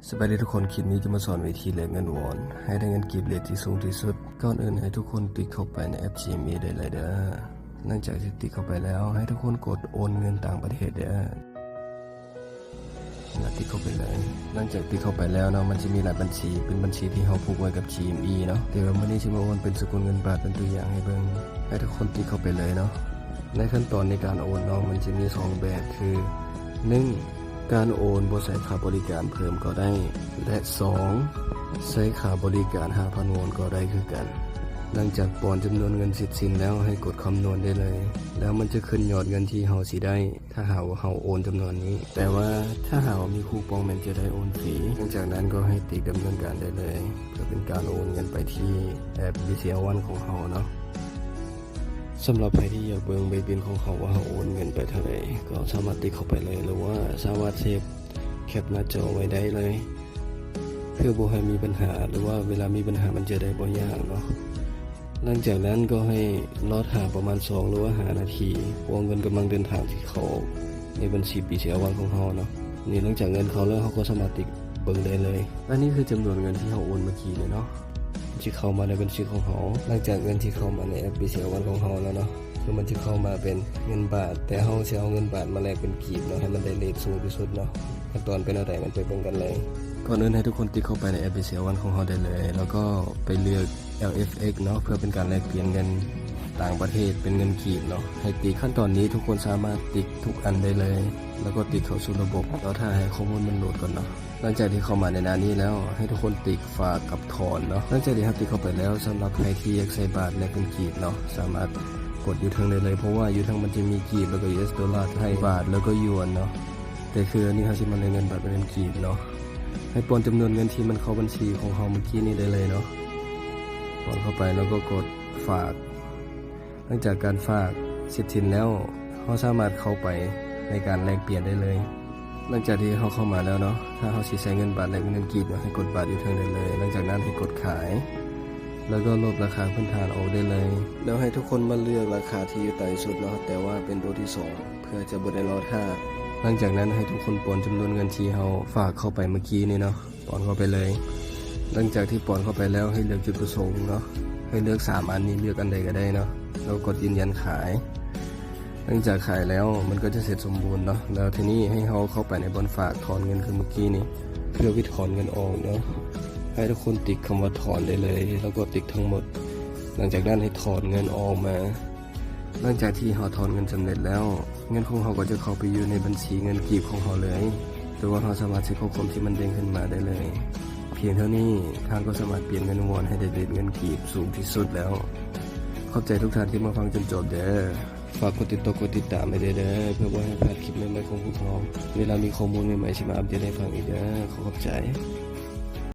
ສະບາຍດີທຸກຄົນ, ຄລິບນີ້ຈະມາສອນວິທີແລກເງິນວອນໃຫ້ໄດ້ເງິນກີບເຣດທີ່ສູງທີ່ສຸດ. ກ່ອນອື່ນໃຫ້ທຸກຄົນຕິກເຂົ້າໄປໃນແອັບ Gme ໄດ້ເລີຍເດີ້. ຫຼັງຈາກທີ່ຕິກເຂົ້າໄປແລ້ວ ໃຫ້ທຸກຄົນກົດໂອນເງິນຕ່າງປະເທດເດີ້. ມາຕິກເຂົ້າໄປເລີຍ. ຫຼັງຈາກຕິກເຂົ້າໄປແລ້ວເນາະ, ມັນຈະມີຫຼາຍບັນຊີ, ເປັນບັນຊີທີ່ເຮົາຜູກໄວ້ກັບ Gme ເນາະ, ແຕ່ວ່າມື້ນີ້ຊິມາໂອນເປັນສະກຸນເງິນບາດເປັນຕົວຢ່າງໃຫ້ເບິ່ງ. ໃຫ້ທຸກຄົນຕິກເຂົ້າໄປເລີຍເນາະ. ໃນຂັ້ນຕອນໃນການໂອນເນາະ, ມັນຈະມີສອງແບບ ຄື ໜຶ່ງ ການໂອນບໍ່ໃຊ້ຄ່າບໍລິການເພີ່ມກໍໄດ້ ແລະ ສອງ ໃຊ້ຄ່າບໍລິການຫ້າພັນວອນກໍໄດ້ຄືກັນ. ຫຼັງຈາກປ້ອນຈຳນວນເງິນເສັດສິ້ນແລ້ວ ໃຫ້ກົດຄຳນວນໄດ້ເລີຍ, ແລ້ວມັນຈະຂຶ້ນຍອດເງິນທີ່ເຮົາຊິໄດ້ ຖ້າຫາກວ່າເຮົາໂອນຈຳນວນນີ້. ແຕ່ວ່າຖ້າຫາກວ່າມີຄູປອງແມ່ນຈະໄດ້ໂອນຟຣີ. ຫຼັງຈາກນັ້ນກໍໃຫ້ຕິກດຳເນີນການໄດ້ເລີຍ ເພື່ອເປັນການໂອນເງິນໄປທີ່ແອັບ BCL One ຂອງເຮົາເນາະ. ສຳລັບໃຜທີ່ຢາກເບິ່ງໃບບິນຂອງເຮົາວ່າເຮົາໂອນເງິນໄປເທົ່າໃດ ກໍສາມາດຕິກເຂົ້າໄປເລີຍ ຫຼືວ່າສາມາດເຊບແຄປໜ້າຈໍໄວ້ໄດ້ເລີຍ ເພື່ອບໍ່ໃຫ້ມີບັນຫາ ຫຼືວ່າເວລາມີບັນຫາມັນຈະໄດ້ບໍ່ຍາກເນາະ. ຫຼັງຈາກນັ້ນກໍໃຫ້ລໍຖ້າປະມານສອງ ຫຼືວ່າຫ້ານາທີ ເພາະວ່າເງິນກຳລັງເດີນທາງທີ່ເຂົ້າໃນບັນຊີ BCL One ຂອງເຮົາເນາະ. ນີ້ ຫຼັງຈາກເງິນເຂົ້າແລ້ວ ເຮົາກໍສາມາດຕິກເບິ່ງໄດ້ເລີຍ. ອັນນີ້ຄືຈຳນວນເງິນທີ່ເຮົາໂອນເມື່ອກີ້ນີ້ເນາະ. ຊິເຂົ້າມາໃນບັນຊີຂອງເຮົາ. ຫຼັງຈາກເງິນທີ່ເຂົ້າມາໃນແອັບ BCL One ຂອງເຮົາແລ້ວເນາະ, ຄືມັນຊິເຂົ້າມາເປັນເງິນບາດ, ແຕ່ເຮົາຊິເອົາເງິນບາດມາແລກເປັນກີບເນາະ, ໃຫ້ມັນໄດ້ເຣດສູງທີ່ສຸດເນາະ. ຂັ້ນຕອນເປັນແນວໃດ ມັນໄປເບິ່ງກັນເລີຍ. ກ່ອນອື່ນໃຫ້ທຸກຄົນຕິກເຂົ້າໄປໃນແອັບ BCL One ຂອງເຮົາໄດ້ເລີຍ ແລ້ວກໍໄປເລືອກ LFX ເນາະ, ເພື່ອເປັນການແລກປ່ຽນເງິນຕ່າງປະເທດເປັນເງິນກີບເນາະ. ໃຫ້ຕິກ ຂັ້ນຕອນນີ້ທຸກຄົນສາມາດຕິກທຸກອັນໄດ້ເລີຍ ແລ້ວກໍຕິກເຂົ້າສູ່ລະບົບ. ລໍຖ້າໃຫ້ຂໍ້ມູນມັນໂຫຼດກ່ອນເນາະ. ຫຼັງຈາກທີ່ເຂົ້າມາໃນໜ້ານີ້ແລ້ວ ໃຫ້ທຸກຄົນຕິກຝາກກັບຖອນເນາະ. ຫຼັງຈາກທີ່ເຮົາຕິກເຂົ້າໄປແລ້ວ, ສຳລັບໃຜທີ່ຢາກໃຊ້ບາດແລກເປັນກີບເນາະ, ສາມາດກົດຢູ່ເທິງໄດ້ເລີຍ, ເພາະວ່າຢູ່ເທິງມັນຈະມີກີບ ແລ້ວກໍ US dollar, Thai baht ແລ້ວກໍ Yuan ເນາະ. ແຕ່ຄືອັນນີ້ເຮົາຊິມາແລກເງິນບາດເປັນເງິນກີບເນາະ. ໃຫ້ປ້ອນຈຳນວນເງິນທີ່ມັນເຂົ້າບັນຊີຂອງເຮົາເມື່ອກີ້ນີ້ໄດ້ເລີຍເນາະ. ປ້ອນເຂົ້າໄປ ແລ້ວກໍກົດຝາກ. ຫຼັງຈາກການຝາກເສັດສິ້ນແລ້ວ, ເຮົາສາມາດເຂົ້າໄປໃນການແລກປ່ຽນໄດ້ເລີຍ. ຫຼັງຈາກທີ່ເຮົາເຂົ້າມາແລ້ວເນາະ, ຖ້າເຮົາຊິໃຊ້ເງິນບາດແລກເປັນເງິນກີບເນາະ, ໃຫ້ກົດບາດຢູ່ເທິງໄດ້ເລີຍ. ຫຼັງຈາກນັ້ນໃຫ້ກົດຂາຍ ແລ້ວກໍລົບລາຄາພື້ນຖານອອກໄດ້ເລີຍ. ແລ້ວໃຫ້ທຸກຄົນມາເລືອກລາຄາທີ່ຢູ່ໃຕ້ສຸດເນາະ, ແຕ່ວ່າເປັນໂຕທີສອງ ເພື່ອຈະບໍ່ໄດ້ລໍຖ້າ. ຫຼັງຈາກນັ້ນໃຫ້ທຸກຄົນປ້ອນຈຳນວນເງິນທີ່ເຮົາຝາກເຂົ້າໄປເມື່ອກີ້ນີ້ເນາະ. ປ້ອນເຂົ້າໄປເລີຍ. ຫຼັງຈາກທີ່ປ້ອນເຂົ້າໄປແລ້ວ ໃຫ້ເລືອກຈຸດປະສົງເນາະ, ໃຫ້ເລືອກສາມອັນນີ້ ເລືອກອັນໃດກໍໄດ້ເນາະ, ແລ້ວກໍກົດຢືນຢັນຂາຍ. ຫຼັງຈາກຂາຍແລ້ວ ມັນກໍຈະເສັດສົມບູນເນາະ, ແລ້ວທີນີ້ໃຫ້ເຮົາເຂົ້າໄປໃນບ່ອນຝາກຖອນເງິນຄືເມື່ອກີ້ນີ້ ເພື່ອວິດຖອນເງິນອອກເນາະ. ໃຫ້ທຸກຄົນຕິກຄຳວ່າຖອນໄດ້ເລີຍ ແລ້ວກໍຕິກທັງໝົດ. ຫຼັງຈາກນັ້ນໃຫ້ຖອນເງິນອອກມາ. ຫຼັງຈາກທີ່ເຮົາຖອນເງິນສຳເລັດແລ້ວ ເງິນຂອງເຮົາກໍຈະເຂົ້າໄປຢູ່ໃນບັນຊີເງິນກີບຂອງເຮົາເລີຍ, ຫຼືວ່າເຮົາສາມາດເຊັກຂໍ້ຄວາມທີ່ມັນເດ້ງຂຶ້ນມາໄດ້ເລີຍ. ພຽງເທົ່ານີ້ທ່ານກໍສາມາດປ່ຽນເງິນວອນໃຫ້ໄດ້ເຣດເງິນກີບສູງທີ່ສຸດແລ້ວ. ຂອບໃຈທຸກທ່ານທີ່ມາຟັງຈົນຈົບເດີ້. ຝາກກົດຕິດຕໍ່ ກົດຕິດຕາມໄວ້ເດີ້ ເພື່ອບໍ່ໃຫ້ພາດຄລິບໃໝ່ໆຂອງພວກເຮົາ. ເວລາມີຂໍ້ມູນໃໝ່ໆຊິມາອັບເດດໃຫ້ຟັງອີກເດີ້. ຂໍຂອບໃຈ.